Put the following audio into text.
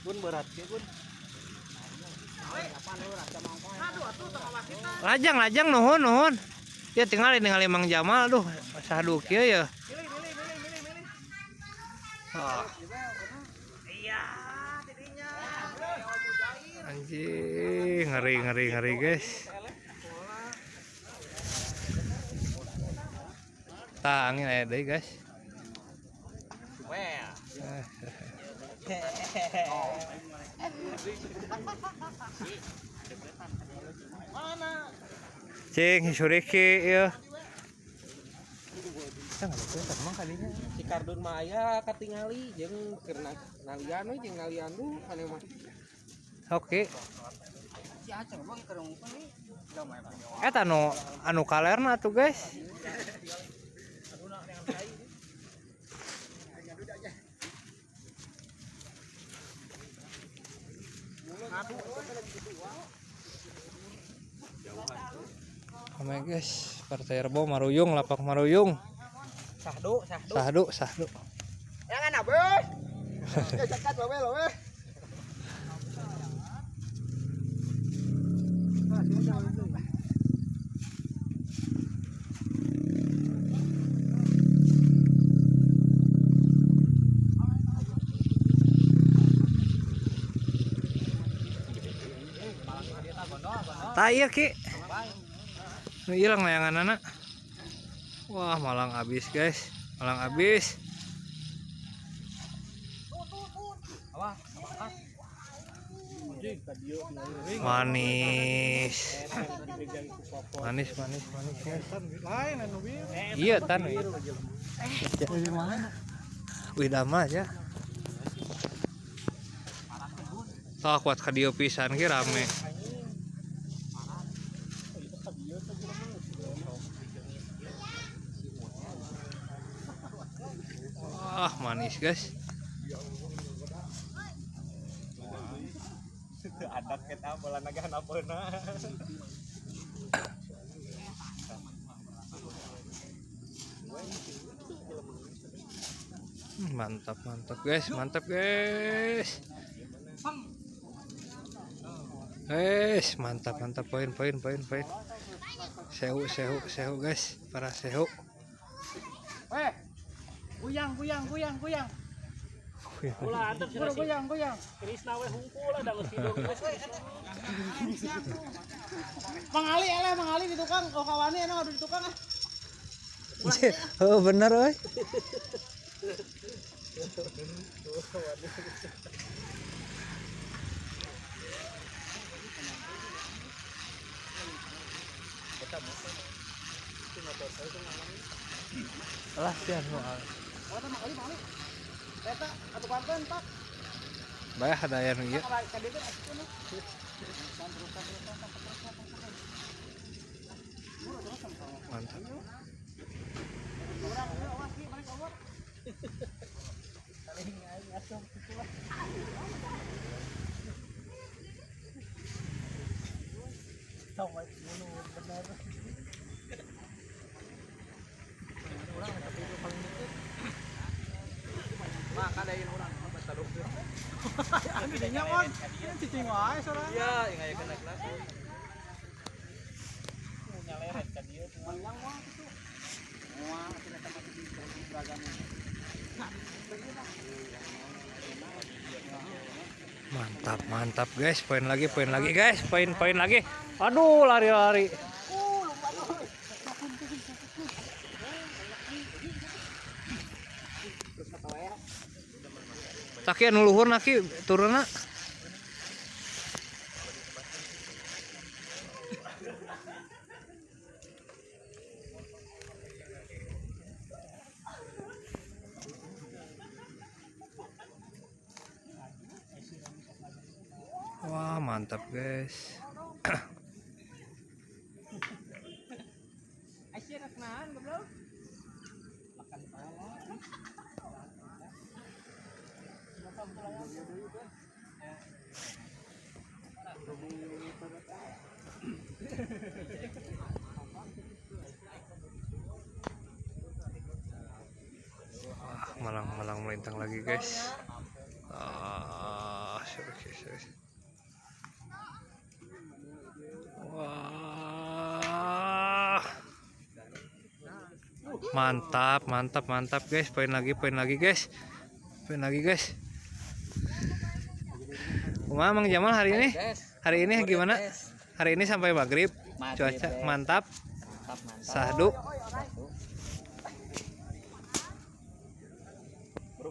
Gun berat ya gun. Lajang lajang nuhun nuhun. Ya tinggal ningali Mang Jamal duh sahdu kieu ya. Ah. Anjing, ngeri ngeri ngeri guys. Tah angin aya deui guys. Cing suriki ieu. Si kardun mah aya katingali jeung keur nalian we jeung nalian du ane mah. Oke. Eta anu anu kalerna tuh guys. Oke guys, Partai Rebo Maruyung, lapak Maruyung. Sahdu, sahdu. Sahdu, sahdu. Yang ana beuh. Ya cakat bae lo weh. Tah ieu Ki. Nu ilang layanganana. Wah, malang habis guys. Malang habis. Manis. Manis, manis, manis guys. Iya tan. Wih dama ya. Tah kuat ka dieu pisan ki rame. Wah, manis guys. Adak eta bola nagahan apeuna. Mantap, mantap guys, mantap guys. Guys, mantap, mantap, poin, poin, poin, poin. Sehu, sehu, sehu guys, para sehu. Weh. Goyang, goyang, goyang, goyang. Ulah antep cenah goyang, goyang. Krisna we hungkul ada geus hidung geus. Mang Ali eleh Mang Ali di tukang, oh kawani enak adu di tukang ah. Oh bener euy. Lah sian nu al. Oh, Mang Ali, Mang Ali. Eta atuh banten, Pak. Bae hadaya nu ieu. Mantap. Mantap, mantap guys, poin lagi guys, poin lagi. Aduh, lari-lari. Taki anu luhur naki turunna. Wah, mantap guys. Wah, malang-malang melintang lagi guys. Guys. Wah. Mantap, mantap, mantap, guys. Poin lagi, guys. Poin lagi, guys. Kumaha, Mang Jamal, hari ini? Hari ini gimana? Hari ini sampai maghrib. Cuaca mantap. Mantap, mantap. Sahdu. Sahdu.